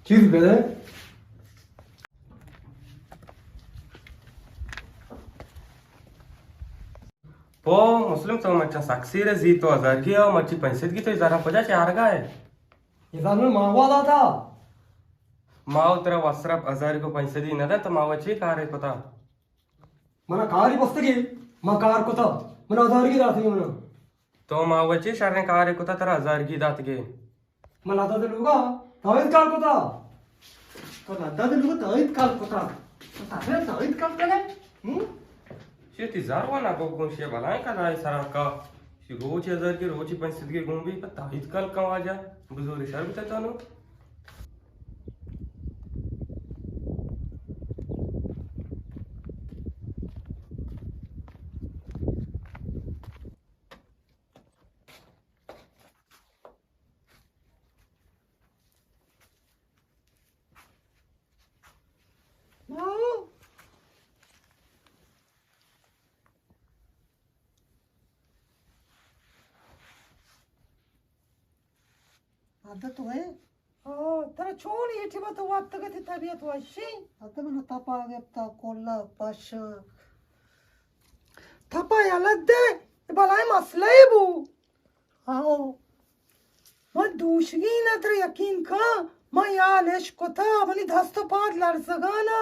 چیز بده؟ پو مسلم، تو مچا سک سیر زی، تو ہزارگی او مچی پنچ سدگی، تو ہزاراں کجا چہ آرگا ئے؟ ہزار من ماوا داتا۔ ماو ترا وسرا ہزارگی و پنچ سدی نہ دات، تو ماوا چی کارے کتا؟ منا کاری بستگی، ما کار کتا، منا ہزارگی داتگی منا۔ تو ماوا چی شریں کارے کتا ترا ہزارگی داتگی؟ من نداد لوگا تائید کار کتا۔ تو نداد لوگا تائید کار کتا۔ تو تائید، تائید کار کنے؟ ہم؟ چی تی زار و نگو گون شی بلائیں کدای سرا کا۔ شی گو چی ہزار کی روچی پنچ سد کی گون بی، پر تائید کار کن واجہ۔ بزور شر بیتا تانو۔ عادت ہوئے؟ ہاں، ترا چون اے ٹیما تو وپتگ ات، طبیعت وشی؟ ات من تپا گپتا، کلا پش۔ تپا یلہ دے، بلائیں مسئلہ ای بو۔ آؤ۔ من دوشگین ء ترا یقین کن، من یال اش کتا، منی دست و پاد لرزگانا۔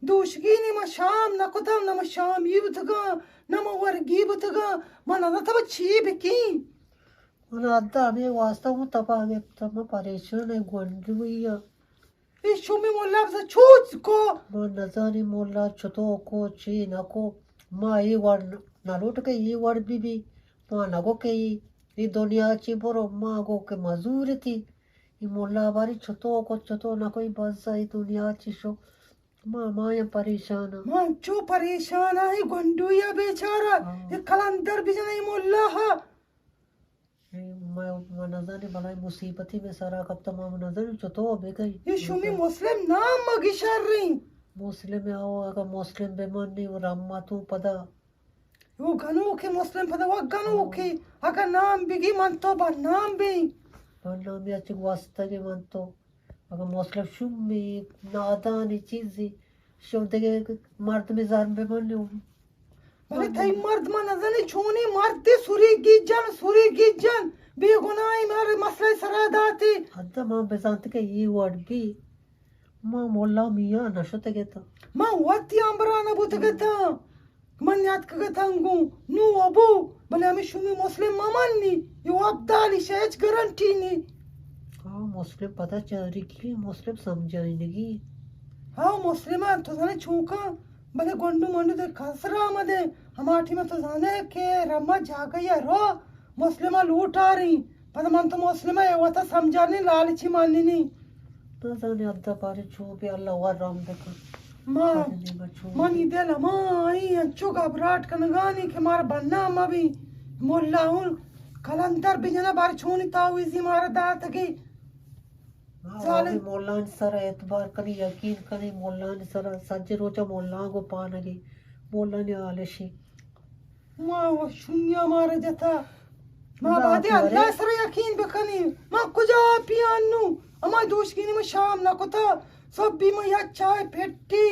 دوشگینی من شام نہ کتا، نہ من شامی بوتگاں، نہ من ورگی بوتگاں۔ من نزانتا من چی بکین۔ من حد ہمے واسطہ من تپا گپتہ، من پریشان ء گونڈوی آں۔ اے شومی ملا بزاں چوچ کو؟ من نزانی ملا چتو کو، چی نہ کو۔ ما اے وڑ نہ لوٹ کہ اے وڑ بی بی۔ ما نگو کہ اے، اے دنیا چی برو، ما گو کہ مزور تی۔ اے ملا باری چتو کو، چتو نہ کو، اے بزا اے دنیا چی شو۔ ما، ما یا پریشان آں۔ من چو پریشان آں، اے گونڈویا بیچارہ، ہاں۔ اے کلندر بجن اے ملا ہا۔ اے ما، ما نزانی بلائیں مصیبتی میں سرا کپتا، ما نزانی چتو بکئی۔ اے شومی مسلم نام مگی شریں۔ مسلم او، اگر مسلم بمانی و رحمتوں پدا۔ او گنوکے مسلم پدا و گنوکے۔ اگر نام بگی من تو بدنام بیں۔ بدنامی اچ گوستگے من تو۔ اگاں مسلم شومے نادانے چیزے، شو دگہ مردمے زر بہ من۔ بلے تئی مرد من نزانے چونیں مردے، سوری گیجن، سوری گیجن، بے گناہیں مارا مسئلہ سرا داتے۔ حد من بزانت کہ اے وڑ بی، ما ملا میاں نہ شتگ اتاں۔ من وتی امبرا نہ بوتگ اتاں۔ من یاتکگ اتاں گوں نوں ابو، بلے ہمے شومی مسلم مہ منی، اے ابدالی شہ ہچ گارنٹی نی۔ ہاں، مسلم پدا چاریگی، مسلم سمجھائینگی۔ ہاں، مسلم تو زانے چونکا، بلے گونڈو منڈو دے کسرا مدے، ہما ٹیما تو زانے کہ رما جاگہ یا رو، مسلم ء لوٹاری، پدا من تو مسلم ء وتا سمجھانی لالچی ماننی۔ نزانے ابدا بارے چو بی اللہ ور رحم بکن۔ ما، منی دل ہما آئی انچو گھبراہٹ کنگانی کہ مارا بنا مبی۔ ملا اون کلندر بجنا بارے چونی تعویذی مارا داتگی۔ ہاں، ظالم۔ مولانی سر اعتبار کنی، یقین کنی، مولانی سر سجے روچا مولان گو پانگی، مولانی آلشی۔ ما و شونیا مارا جتا۔ ما باید اللہ سر یقین بکنی۔ ما کجا پیان نو؟ اما دوشگینی ما شام نہ کتا۔ سبی ما یک چائے پٹی۔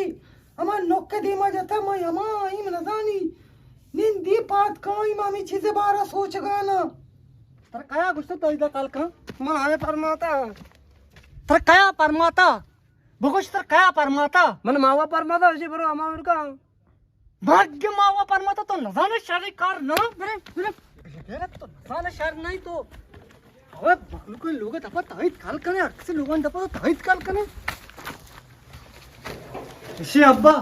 اما نوک دیما جتا، ما اما ایم نزانی۔ نندی پاد کائی ما ہمیں چیزے بارا سوچگانا۔ ترا کیا گوشتا تو ایدا کال کن؟ من ہمیں پرماتا۔ ترا کیا پرماتا؟ بگوش ترا کیا پرماتا؟ من ماوا پرماتا، اسی برو اما امریکہ۔ مرگ ماوا پرماتا تو نزانے شر کار نہ، برے، برے۔ برے تو نزانے شر نہیں تو۔ اوے مخلوق لوگ دپا تائید کال کنے، اکثر لوگان دپا تائید کال کنے۔ اسی ابا۔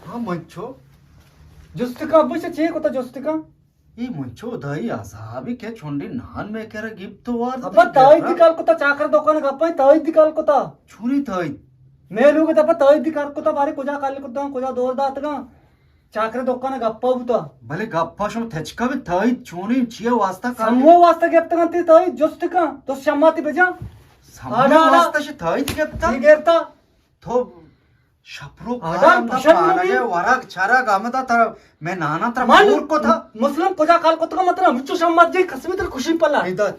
ہاں منچو۔ جست کا ابا سے چے کو تا جست کا؟ اے منچو دائی عذابی کہ چونڈی نان میں کرا گپت وارت۔ ابا تائید کال کتا، چاکر دکان گپا تائید کال کتا۔ چونی تائید؟ میں لوگ دپا تائید کال کتا، بارے کجا کال کتا، کجا دور داتگا۔ چاکر دکان گپا بوتا۔ بلے گپا شما تچکا بی تائید چونی چیئے واسطہ کال؟ سمو واسطہ گپتگا تی تائید جست کن، تو شماتی بجا۔ سمو واسطہ شی تائید گپتا؟ یہ گرتا۔ تو شپرو آدم پشن پانگے نبی۔ ورگ چرگ آمدا تر میں نانا تر من مور کو تھا۔ مسلم کجا کال کو تھا مطلب مچو شمت جی قسم تر خوشی پلا۔ عیدت۔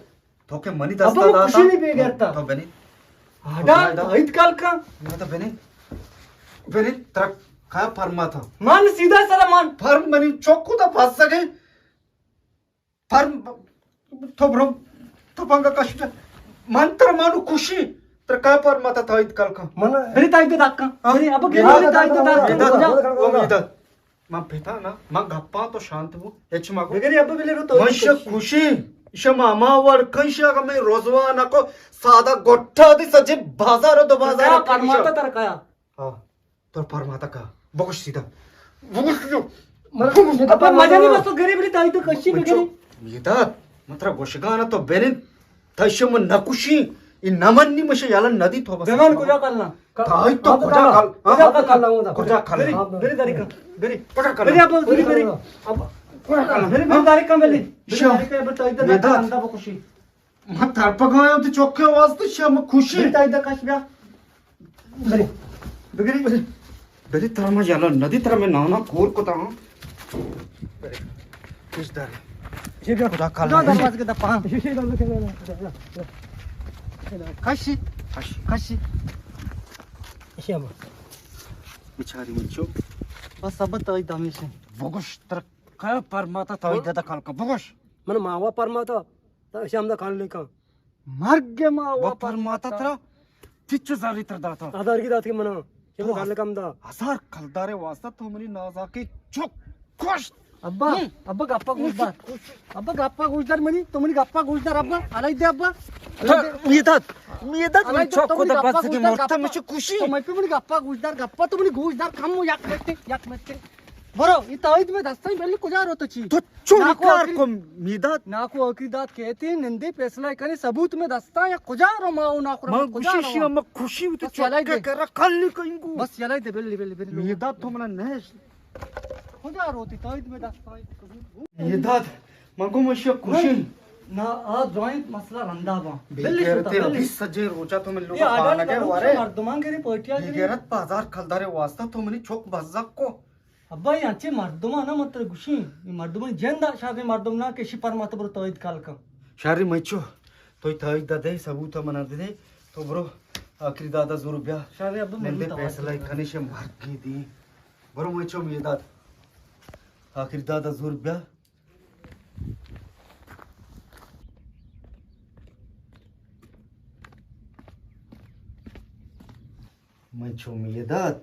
تو کہ منی دستا ابا، داتا۔ کشی نہیں بے غیرتا۔ تو بنی۔ ہڈا، خدا دا۔ تائید کال کا۔ نہ تو بنی۔ بنی، ترا کیا فرماتا؟ من سیدھا سر من۔ فرم منی چوکو دا پھنس سکے۔ فرم، تو برو، تو پنگا کش۔ من تر مانو خوشی، تر کیا فرماتا تائید کال کا۔ من بری تائید دا کا۔ ہاں۔ بری، ابا، بری تائید دا کا۔ میداد، او میداد۔ من پتا نا، من گپاں تو شانت بو، ہچ مگو۔ بگری ابا بلے رو تو من ش خوشی، ش ماما وڑ کن ش اگا میں روزوا نہ کو، سادہ گٹھا دی سجے بازار دو بازار کیا فرماتا تر کیا؟ ہاں، تو پرماتا کا۔ بگوش سیدھا۔ بگوش سیدھا۔ ابا مزہ نہیں بس تو گریب نہیں تائی تو کشی بگری۔ میداد، من ترا گوشگانا تو بنند۔ تشم نکشی، این نمنی مشه یالا ندی تو بس۔ بمان کجا کلنا؟ تائی تو کجا کل؟ کجا کل؟ کجا کل؟ بری، بری داری کن، بری۔ کجا کل؟ بری ابا، بری، بری۔ اب کجا کل؟ بری، بری داری کن، بری۔ بری داری کن، ابا تائی تو میداد۔ نندا بکشی۔ من ترپگایا تو چوکے واسطے شم خوشی۔ بری تائی تو کش بیا۔ بری۔ بگری۔ بری ترا ما یالا ندی ترا میں نانا کور کتا ہاں۔ کچھ در۔ یہ بیا۔ خدا کل۔ خدا دروازے کے دپا۔ کشی۔ کشی۔ کشی۔ اسی ہم۔ بیچاری منچو۔ بس اب تو دمیشن۔ بگوش تر کیا پرماتا تا ددا کل کا۔ بگوش۔ من ماوا پرماتا۔ تا اسی ہم دا کل کا۔ مرگ ما و پرماتا ترا۔ تچ زاری تر داتا۔ ہزار کی دات کی منا۔ چلو کل کم دا۔ ہزار کلدارے واسطہ تو منی نازاکی چک کشت۔ ابا، ابا گپا گوش دار۔ ابا گپا گوش دار منی، تو منی گپا گوش دار ابا۔ علی دے ابا۔ میداد، میداد من چک کو دا بس کی مرتا مچ خوشی۔ تو منی گپا گوش دار، گپا تو منی گوش دار کم یک منٹ، یک منٹ۔ برو، یہ تائید میں دستاں بلی کجا رو تو چی؟ تو چون کار کو میداد؟ ناکو آخری دات کہتے نندے فیصلہ کنے ثبوت میں دستا یا کجا رو ما او ناخرا من کجا خوشی رو؟ شیا، من خوشی تو بس یلای چوکے دے۔ کرا کل نہیں کہیں گو۔ بس یلای دے بلی، بلی، بلی۔ میداد تو منا نش۔ کجا روتی تائید میں دستا؟ میداد، من کو مشیا خوشی۔ نا، آ جوائنٹ مسئلہ رندا با۔ بلی شتا، بلی۔ بیس سجے روچا تو من لوگا پانا کے وارے۔ مردمان گری پوٹیا گری۔ غیرت بازار کلدارے واسطہ تو منی چوک بزک کو۔ ابا، اے انچیں مردماں نہ من ترا گوشیں، اے مردمانی جند ء شریں مردم نہ کہ اشی پرمات برو تائید کال کن۔ شریں مچو، تو تائید دے، ثبوت منا دے، تو برو آخری دادا زور بیا۔ شریں ابا، من نندے فیصلہ کنش مرگی دی۔ برو مچو میداد۔ آخری دادا زور بیا۔ مچو میداد۔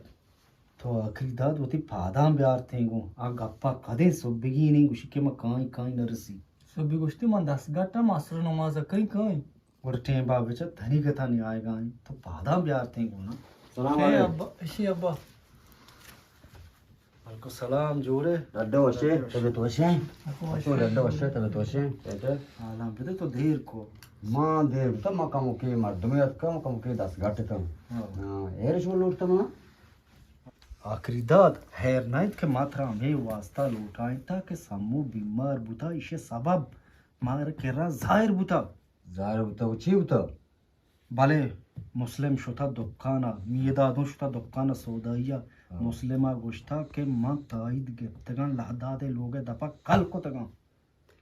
تو آخری داد وتی پاداں بیارتیں گوں۔ آ گپا کدیں سبگی نہیں گوشی کہ من کائیں کائیں نہ رسی۔ سبی گوشتی من دست گٹا ماسر نماز کئی کائیں۔ گڑ ٹیم با بچا دنی گتا نہیں آئے گائیں۔ تو پاداں بیارتیں گوں نا۔ سلام علیکم۔ ابا، اشی ابا۔ وعلیکم سلام، جوڑے؟ ڈڈو وشے، طبیعت وشے؟ تو ڈڈو وشے، طبیعت وشے؟ حالاں بدے تو دیر کو۔ ما دیر بتا، ما کمو کے مردمی اتکا، ما کمو کے دست گٹ کم۔ ہاں۔ ہاں، ایر شو لوٹتا ما؟ آخری داد، خیر نہ انت کہ ما ترا ہمے واسطہ لوٹائینتا کہ سمو بیمار بوتا، ایشی سبب مارا کرا ظاہر بوتا۔ ظاہر بوتا و چی بوتا؟ بلے مسلم شتا دکانا، میدادوں شتا دکانا سودائیا۔ ہاں۔ مسلما گوشتا کہ من تائید گپتگاں لہدادے لوگے دپا کل کتگاں۔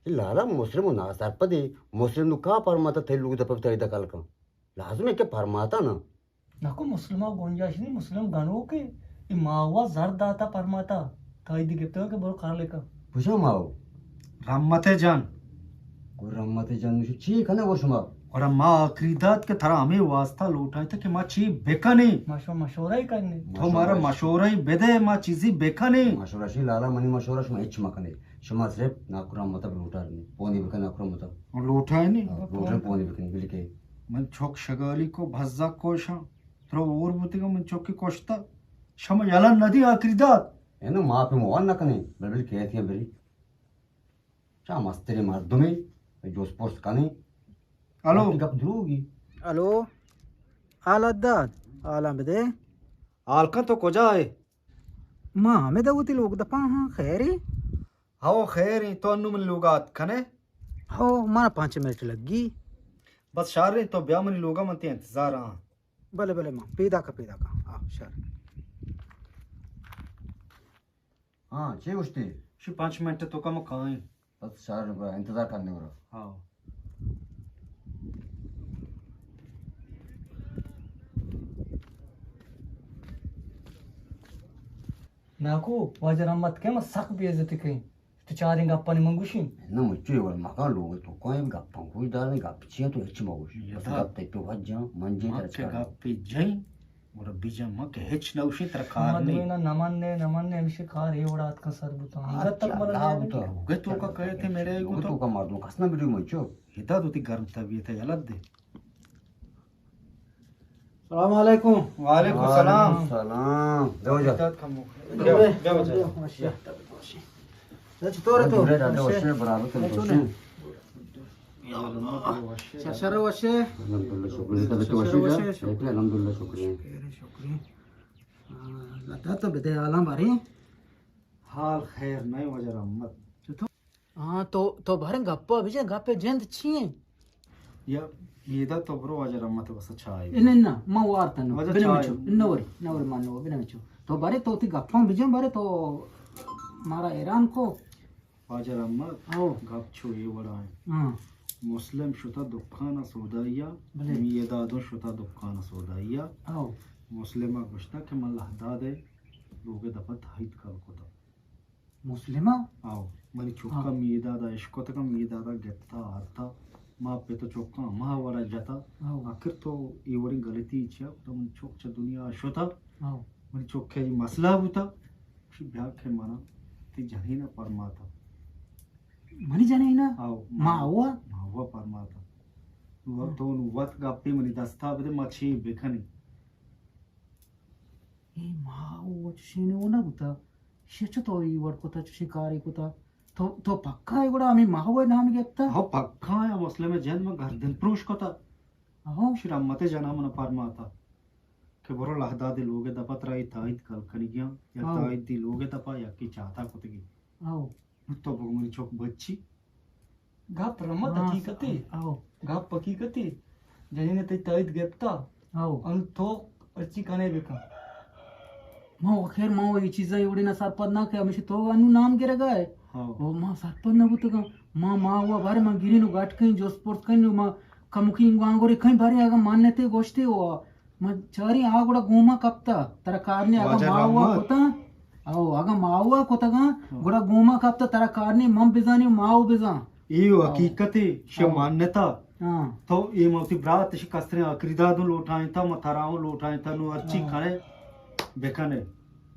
اے لالا مسلم و ناسرپدے، مسلم نو کا پرماتا تئی لوگ دپا تائید کل کن؟ لازم ہے کہ پرماتا نا۔ ناکو مسلما گنجائش نہیں، مسلم گنوکے، اے ماوا زر داتا پرماتا، تائید گپتگا کہ برو کار لکا۔ کجا ماو؟ رحمت جان۔ گو رحمت جان نشو چی کنے گو شما؟ اور ما آخری داد کہ ترا ہمیں واسطہ لوٹائے تھے کہ ما چی بکنے؟ ما شما مشورہ ہی کرنے۔ تو مارا مشورہ ہی بدے، ما چیزی بکنے۔ مشورہ شی لالا منی مشورہ شما ہچ مکنے۔ شما صرف ناکو رحمتا لوٹا نہیں، پونی بکن ناکو رحمتا۔ لوٹائے نہیں؟ ہاں، لوٹائے پونی بکن، بلکہ۔ من چوک شگالی کو بھزا کوشاں۔ ترا اور بوتگا من چوکی کشتا۔ شما یلا ندی آخری داد۔ اینو ما پہ موان نہ کنیں، بلبل کہتی ہیں بری۔ چا مستری مردمے، جوس پرس کنیں۔ الو۔ وقتی گپ دروگی۔ الو۔ حال داد، حالاں بدے۔ حال کن تو کجا ہے؟ ما ہمیں دوتی لوگ دپا ہاں، خیری؟ ہاو خیر ہیں، تو انو من لوگا ات کنے؟ ہاو، مانا پانچ منٹ لگی۔ بس شار رہے، تو بیا منی لوگا من تے انتظار ہاں۔ بلے، بلے، ماں، پیداکا، پیداکا۔ آ، شر۔ ہاں، چے گوشتے؟ شی پانچ منٹ تو کم کائیں۔ بس شر، انتظار کرنے گرا۔ ہاں۔ ناکو، واجہ رحمت کہ من سک بے عزتی کئیں۔ تو چاریں گپانی من گوشیں۔ نہ، من چوئے وڑ مکان لوگ تو کوئی گپاں گوش داریں، گپ چیاں تو ہچ مگوش۔ بس گپ تئی پہ وجہ من جے ترا چاریں۔ گپ جئیں، گڑا بجن من کہ ہچ نہ گوشیں ترا کار نہیں۔ نہ من نے، نہ من نے، ہمیشہ کار اے وڑا اتکا سر بوتا۔ انگت تک من اللہ بوتا۔ لوگ تو کا کہے تھے میرے گو تو کا مردم کس نہ بڑی من چو۔ ہدا تو تی گرم طبیعت ہے، یلت دے۔ السلام علیکم۔ وعلیکم السلام۔ وعلیکم السلام۔ دو جا۔ چطور ہے تو؟ وشے، برابر تو وشے۔ شر، شر وشے۔ الحمدللہ، شکر ہے۔ طبیعت وشے؟ الحمدللہ، شکر ہے۔ شکر ہے، شکر ہے۔ ہاں، لگا تو بدے حالاں بارے۔ حال خیر نہیں واجہ رحمت۔ ہاں، تو، تو باریں گپا بجن، گپے جند چی ہیں؟ یا میدا تو برو واجہ رحمت بس چائے۔ انہ، انہ، ما وارتا نو۔ واجہ بنہ چائے۔ مچو، نہ وری، نہ وری مانو، بنہ مچو۔ تو بارے تو تی گپاں بجن بارے تو مارا حیران کو۔ واجہ رحمت، او۔ گپ چو اے وڑا ہیں۔ ہاں۔ مسلم شتا دکان سودائی، بلے۔ میدادوں شتا دکان سودائی۔ او۔ مسلم گوشتا کہ من لہداد لوگ دپا تایید کل کتا۔ مسلمہ؟ آو، منی چکا ہاں۔ میدادا اشکتگا، میدادا گپتا آرتا، ما پت و چکا ہما وڑا جتا۔ آو۔ آخر تو اے وڑیں غلطی چیا کتا؟ منی چک چہ دنیا شتا۔ آو۔ منی چک ء اے مسئلہ بوتا۔ گوشی بیا کہ منا تی جنین ء پرماتا۔ منی جنین ء؟ آو، ما ہوا؟ ما ہوا پرماتا۔ نو ہاں۔ تو نو وت گپے منی دستا بدے، ما چی بکنی؟ اے ماہو چشیں و نہ بوتا، شے چو تو ای وڑ کتا، چشیں کارے کتا۔ تو، تو پکا ہے گڑا ہمیں ماہو نام گپتا؟ ہو پکا ہے، مسلم جند میں گردن پروش کتا۔ ہو۔ شیر امت جنا من پرماتا کہ برو لہداد لوگ دپا ترا ای تائید کل کنگیاں، یا ہو۔ تائید دی لوگ دپا یا کی چاہتا کتگی۔ ہو۔ تو بگو منی چک بچی۔ گپ رمت ہاں، حقیقتے۔ آہو۔ گپ حقیقتے۔ جنین تئی تائید گپتا۔ آہو۔ ان تو ہرچی کنے بکن۔ ما خیر ما اے چیزا اے وڑی نہ سرپد نہ کہ ہمیشہ تو انو نام گرگا ہے۔ ہاں۔ او ما سرپد نہ بوتگا۔ ما، ما ہوا بارے ما گرین و گٹ کہیں جست پرس کہیں ما کمکی انگو آنگورے کہیں بارے اگا مانتے گوشتے ہوا۔ من چاریں آ گڑا گوما کپتا، ترا کارنے اگاں واجہ ما ہوا رحمت۔ کتا، او، اگاں ما ہوا کتگاں، ہاں۔ گڑا گوما کپتا، ترا کارنے من بزانی، ما ہو بزان۔ اے او۔ حقیقت ہے، شے ہاں۔ مانتا۔ ہاں۔ تو اے موتی برات شکستریں آخری دادوں لوٹائیں تا، ما تراؤں لوٹائیں تا، نو ہرچی ہاں۔ کنے، بکنے۔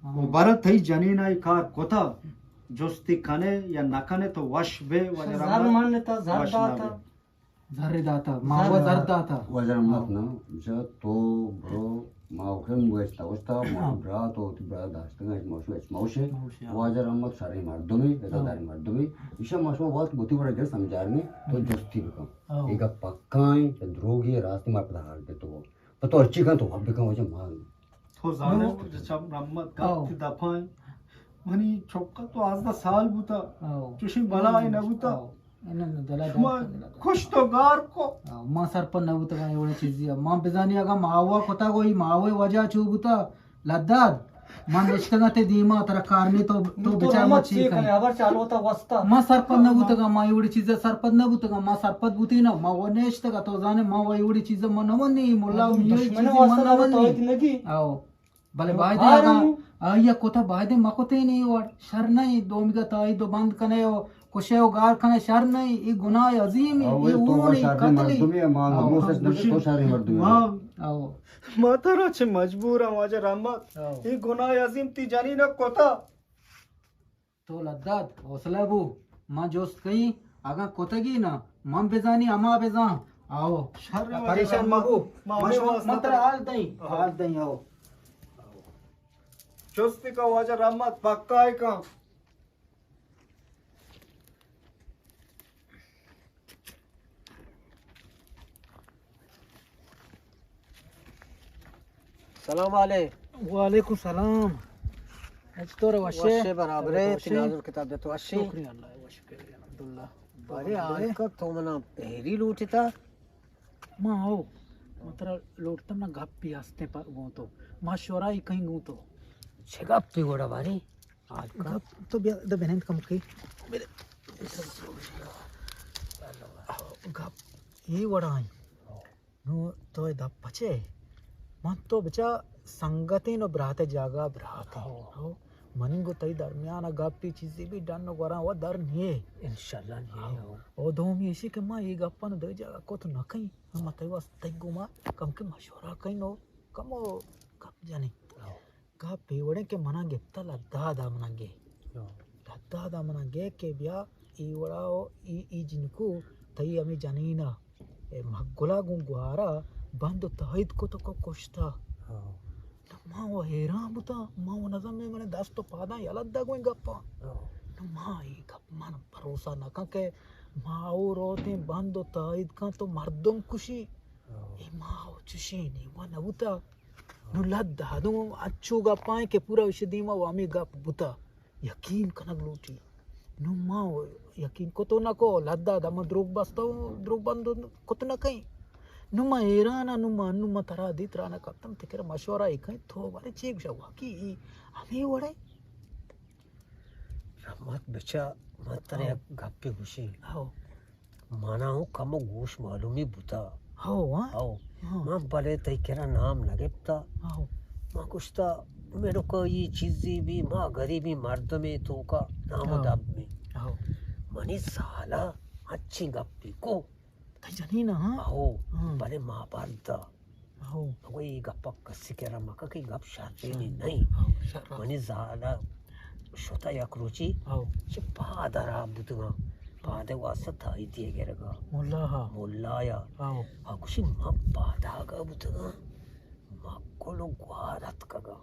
ہاں۔ او برا تئی جنین آئی کار کتا، جستی کنے یا نہ کنے تو وش بے، واجہ زر رحمت۔ مانتا، زر وش نہ داتا۔ بے۔ زر داتا، ما زر و زر داتا۔ داتا۔ واجہ رحمت ہاں۔ نا، جا تو برو، ما اوکے گوشتا، گوشتا، ما ہاں۔ برا تو تی برا داشتگا، اچ موشو، اچ موشے۔ موشے، ہاں۔ واجہ رحمت شریں مردمے، ہاں۔ عزتداریں مردمے۔ ایشا ما شما وقت بوتی بڑا گر سمجھارنے، تو ہاں۔ جستی بکن۔ ہاں۔ اے گپ پکا ہیں، یا دروگی ہے، راستی ما پدا حال پہ تو۔ پہ تو ہرچی کن تو واب بکن واجہ ما۔ تو زانے نو۔ واجہ چم رحمت گپ آؤ۔ تی دپائیں۔ منی چکا تو آزدہ سال بوتا۔ آؤ۔ چوشیں بلائی نہ بوتا۔ آؤ۔ اناں نہ دلا شما دار کن، دلا دار۔ کشت و گار کو۔ آؤ، ما سرپد نہ بوتگاں اے وڑیں چیزی ء۔ ما بزانی اگاں ماوا کتا گوئی ماوے وجہ چو بوتا لداد۔ من نشتگاں تے دیما ترا کارنے تو، تو تو بچار ما رحمت چی چی کنے؟ کنے؟ ہبر چالو تا وستا۔ ما سرپد نہ بوتگاں، ما اے وڑیں چیزا سرپد نہ بوتگاں، ما سرپد بوتیں نا، ما و نشتگاں تو زانے ما و اے وڑیں چیزا ما نہ ونی، ملا میا اے دشمن چیزی ما واسطہ نہ تو ونی۔ اتنگی۔ آؤ۔ بلے تو باید ہار اگاں ہمو۔ آئی ء کتہ باید مکتین اے وڑ۔ شر نہ ایں، دومیگا تائی دو بند کنے و کشے و گار کنے، شر نہ ایں، اے گناہ عظیم ایں، او اے تو اورو نہ ایں، شر قتل ایں۔ مردمی ایں، ما او، نموسش نہ تو شر مردمی ایں۔ ما، او۔ ما ترا چہ مجبور آں واجہ رحمت۔ او۔ اے گناہ عظیم تی جنین کتہ۔ تو لداد، حوصلہ بو، من جست کئیں، اگاں کتگی نا، من بزانی، ہما بزان۔ آؤ۔ شر واجہ پریشان رحمت۔ مبو۔ ما من ہمے شما، واسطہ من ترا حال دئیں، آؤ۔ حال دئیں، آؤ۔ چست کا واجہ رحمت، پکا ہے کن۔ سلام علیک۔ وعلیکم سلام۔ اچ تو وشے؟ وشے برابر ہے، وشے؟ تناظر کتاب دے تو وشے؟ شکریہ اللہ، وشے، الحمدللہ۔ بارے آئے کا تو منا پہری لوٹتا؟ ما ہو، ما ترا لوٹتم نا گپی ہستے پر گوں تو۔ مشورہ ہی کہیں گوں تو۔ چہ گپی گوڑا بارے؟ گپ تو بیا، دا بنند کم کی۔ گپ اے وڑا ایں۔ نو تو اے دپ پچے؟ من تو بچا سنگتیں و برات جاگہ برات ایں۔ ہو۔ ہو۔ منی گو تئی درمیان ءَ گپے چیزے بی ڈن ءُ گوراں و در نیے۔ انشاءاللہ نیے۔ او دومی ایشی کہ ما اے گپاں دگہ جاگہ کت نہ کئیں۔ ما تئی واسطہ تئی گوما کم کہ مشورہ کئیں ءُ کمو گپ جنیں۔ گپ اے وڑیں کہ منا گپتا لداد ءَ منا گے۔ لداد ءَ منا گے کہ بیا اے وڑا ءُ اے، اے جنکو تئی ہمے جنین ءَ، اے مگل ءَ گوں گوار ءَ بند ءُ تائید کت ءُ کشتا۔ نو ما و حیران بوتاں، ما و نزانیں منی دست ءُ پاداں یلہ دگ ءَ گوں گپاں۔ نو ما اے گپ من بھروسہ نہ کن کہ ما او روتیں بند ءُ تائید کن تو مردم کشی۔ اے ما و چشیں نیوا نہ بوتا۔ نو لد دادوں انچو گپاں کہ پورا وش دیما و ہمیں گپ بوتا۔ یقین کنگ لوٹی۔ نو ما یقین کتو نہ کو، لدا دما دروگ بستو، دروگ بند کت نہ کئیں۔ نو ما حیران آں، نو ما، نو ما ترا دی ترا نہ کپتم، تئی کرا مشورہ ای کئیں، تو بارے چی گوشا واقعی ای ہمیں وڑے؟ رحمت بچا، ما ترا یک گپے گوشی۔ ہو۔ مانا ہوں کمو گوش معلومی بوتا۔ ہو، ہاں؟ ہو۔ ہاں۔ من بلے تئی کرا نام نہ گپتا۔ ہو۔ ما گوشتا، میرو کو یہ چیزی بھی، ما غریبی مردمے توکا نام و ہو۔ دب میں۔ ہو۔ منی سالا اچھی گپی کو۔ تئی جنین ہاں؟ ہو۔ ہاں۔ بلے ما بردا۔ ہو۔ اگو اے گپ کسی کرا مکن کہ گپ شریں ہاں۔ نہیں۔ ہو، شر۔ منی زالا شتا یک روچی ہو۔ چہ پاد را بوتگاں۔ پاد واسطہ تائیدی گرگا۔ ملا ہا۔ ملا یا۔ ہو۔ آ گوشی من پاداگا بوتگاں۔ مکل و گوار اتکگا۔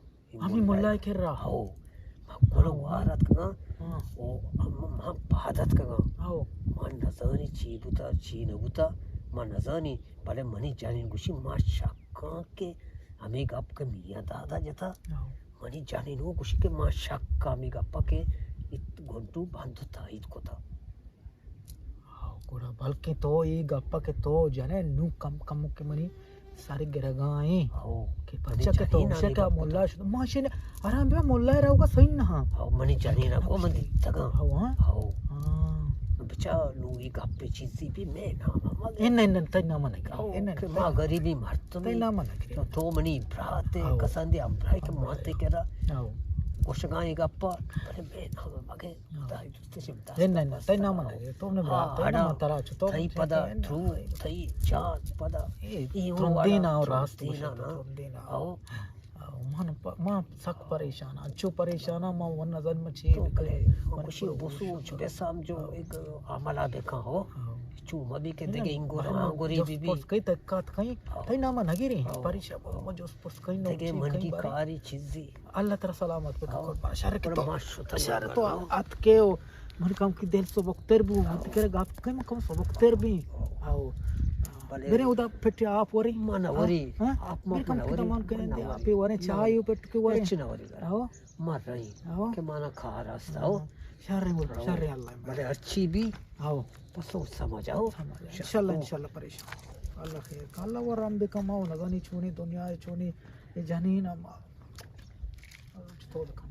ہمے ملا کرا؟ ہو۔ مکل و گوار اتکگاں۔ ہاں۔ او ہم، ہم پاد اتکگاں۔ ہو۔ من نزانی چی بوتا، چی نبوتا، من نزانی۔ بلے منی جنین گوشی، ما شکاں کہ ہمے گپ کہ میاں دادا جتا۔ ہو۔ منی جنین وہ گوشی کہ ما شکاں ہمے گپا کہ ات گنڈو بند و تائید کتا۔ ہو، گڑا بلکیں تو اے گپا کہ تو جنے نو کم کم کہ منی سر گرگائیں۔ ہو۔ کہ منی پرچا کہ تو جنین ہمشہ ہمے کہ گپ ملا کتا۔ شد، ما شنے آرام بیا ملا روگا صحیح نہ ہاں۔ ہو، منی جنین کو من دیتگاں۔ ہو، ہاں۔ ہو۔ ہاں۔ بچا نو اے گپ چیزی بھی میں نام مگے۔ ان، ان، تئی نام نہ کرے۔ ہو، ان، ان، کہ تئی ما غریبی مردم تئی نام نہ کرے۔ تو، تو منی برات ہو۔ کسان دی امرای کہ ہمراہ۔ ماتے کرا۔ ہو۔ گوشگاں اے گپا، بلے میں نام مگے۔ ہو۔ خدای دوست شم دست اے نہ، نہ، تئی نام نہ گے، تو نے برات، ہاں، تئی نام ترا چ، تو تئی پدا، ترو، تئی جان پدا۔ اے اے ترندی نا، راست ترندی نا۔ او۔ او، من پ-، من سک پریشان آں، انچو پریشان آں، من ون نزان من چی تو بکن۔ بلے، من خوشی بسوچ بسام جو ایک عملہ بکن ہو۔ ہاں۔ چو مبی کہ دگہ انگور آنگوری بی بی۔ پس کئی تکات کئی، ہاں۔ تئی نام نہ گیری، ہاں۔ پریشان، من جس پس کئی نہ دگہ چی منڈی کئی باری۔ کاری چیزی۔ اللہ ترا سلامت بکن ہو۔ قربان۔ شر کہ تو، شر تو ات کے ہو۔ من کم کی دل سبکتر بو، من تکرے گپ کم کم سبکتر بی۔ ہو۔ بلے۔ میرے ادا پٹی آپ وری۔ من وری۔ ہاں؟ آپ من وری۔ آپ وری۔ چائے پٹ کے وری۔ اچ نہ وری۔ ہو۔ من رہی۔ ہو۔ کہ مانا کار است۔ ہو۔ شر مل، شر اللہ۔ بلے اچھی بی۔ ہو۔ بس سمجھ آؤ۔ انشاءاللہ، انشاءاللہ پریشان۔ اللہ خیر۔ اللہ ورم بکم، نزانی چونی دنیا چونی، یہ جنین ہم۔ تو بکم۔